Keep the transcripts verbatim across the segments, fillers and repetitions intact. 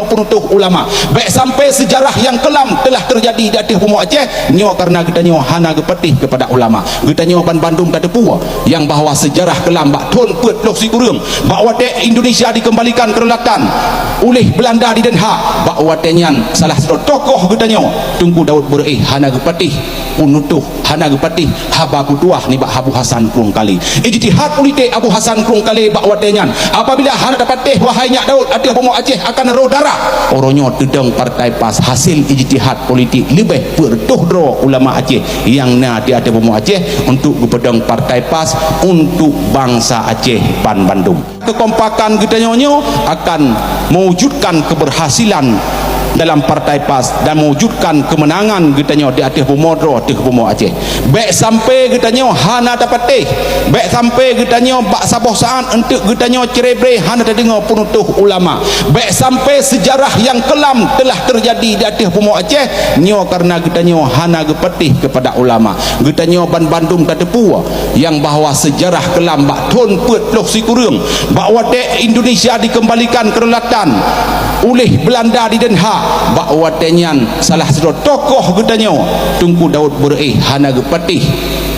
Peunutôh ulama. Bék sampai seujarah nyang keulam teulah teujadi di ateueh bumoe Aceh, nyoe kareuna geutanyoe hana geupatéh keupada ulama. Geutanyoe banbandum tateupeue nyang bahwa seujarah keulam bak thon peuet ploh sikureueng, bak watée Indonesia dikeumbalikan kedaulatan uléh Beulanda di Den Haag, bak watée nyan salah sidroe tokoh geutanyoe, Teungku Daud Beureuéh, hana geupatéh peunutôh, hana geupatéh haba peutuah nibak Abu Hasan Krueng Kalé. Ijtihad politik Abu Hasan Krueng Kalé bak watée nyan, apabila hana tapatéh wahai nyak Daud ateueh bumoe Aceh akan roh darah, uroe nyoe teudong Partai PAS hasil ijtihad politik leubeh peuet reutôh droe ulama Aceh nyang na di ateueh bumoe Aceh untuk geupeudong Partai PAS untuk bansa Aceh banbandum. Keukompakan geutanyoe nyoe akan mewujudkan keberhasilan dalam Partai PAS dan mewujudkan kemenangan geutanyoe di ateueh bumoe droe ateueh bumoe Aceh. Bék sampai geutanyoe hana tapatéh, bék sampai geutanyoe bak saboh saát eunteuk geutanyoe cerebre hana tadeungoe peunutôh ulama. Bék sampai seujarah nyang keulam teulah teujadi di ateueh bumoe Aceh, nyoe kareuna geutanyoe hana geupatéh keupada ulama. Geutanyoe banbandum tateupeue nyang bahwa seujarah keulam bak thon peuet ploh sikureueng, bak watée Indonesia dikeumbalikan kedaulatan uléh Beulanda di Den Haag, bak watée nyan salah sidroe tokoh geutanyoe, Teungku Daud Beureuéh, hana geupatéh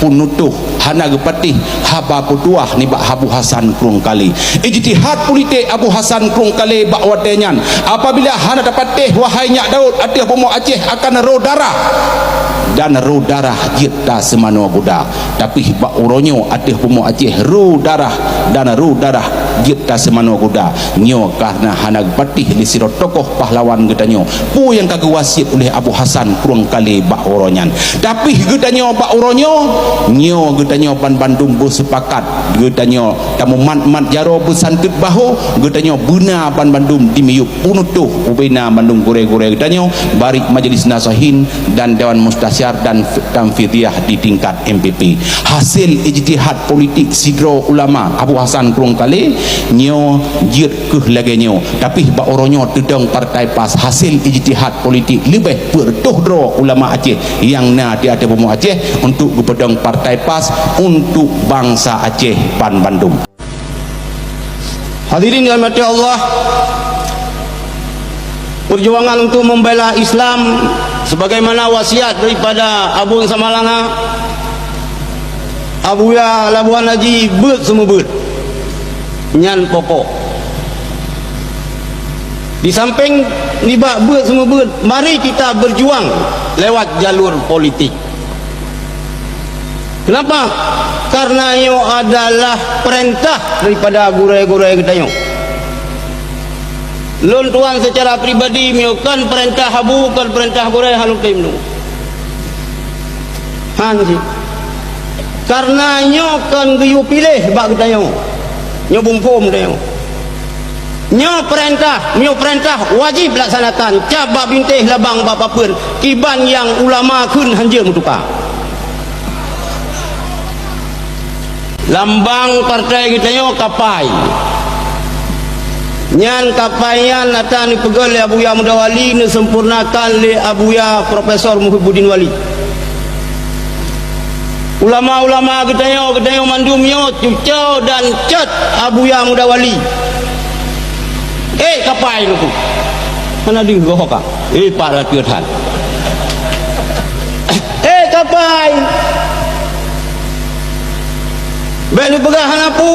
peunutôh, hana geupatéh haba peutuah nibak Abu Hasan Krueng Kalé. Ijtihad politik Abu Hasan Krueng Kalé bak watée nyan, apabila hana tapatéh wahai nyak Daud ateueh bumoe Aceh akan roh darah, dan roh darah jeuet taseumanoe guda. Tapi bak uroe nyoe ateueh bumoe Aceh roh darah dan roh darah jeuet taseumanoe guda. Nyoe kareuna hana geupatéh lé sidroe tokoh pahlawan geutanyoe, peue nyang ka geuwasiet uléh Abu Hasan Krueng Kalé bak uroe nyan. Tapi geutanyoe bak uroe nyoe, nyoe geutanyoe banbandum beuseupakat, geutanyoe tamumat-mat jaroe beusanteuet bahô, geutanyoe beuna banbandum dimiyueb peunutôh ubena bandum gurée-gurée geutanyoe, barik Majelis Nasihin dan Dewan Mustasyar dan Tanfidiyah di tingkat M P P. Hasil ijtihad politik sidroe ulama Abu Hasan Krueng Kalé nyoe jeuet keuh lagée nyoe. Tapi bak uroe nyoe teudong Partai PAS hasil ijtihad politik leubeh peuet reutôh droe ulama Aceh nyang na di ateueh bumoe Aceh untuk geupeudong Partai PAS untuk bansa Aceh banbandum. Hadirin dirahmati Allah, perjuangan untuk membela Islam sebagaimana wasiat daripada Abu Samalanga, Abuya Labuhan Haji, beuet seumeubeuet. Nyan pokok. Di samping nibak beuet seumeubeuet, mari kita berjuang lewat jalur politik. Kenapa? Karena nyoe adalah perintah daripada gurée-gurée geutanyoe. Lôn tuan secara pribadi, meunyoe kon peurintah abu, kon peurintah gurée, hana lôn tem lôn. Han cit. Karena nyoe kon geuyue piléh bak geutanyoe. Nyoe bungkôm tanyoe. Nyoe peurintah, nyoe peurintah wajéb laksanakan, cap bak bintéh labang bak papeuen, kiban nyang ulama kheun hanjeuet meutuka. Lambang partai geutanyoe kapai. Nyan kapai nyan ata neupeugöt lé Abuya Muda Wali, neuseumpurnakan lé Abuya Profesor Muhibuddin Wali. Ulama-ulama geutanyoe, geutanyoe mandum nyoe cucoe dan cot Abuya Muda Wali. Eh, kapai nuku. Hana deuh goh ka. Eh, pat ratus han. Eh, kapai. Bék neupeugah hana pu.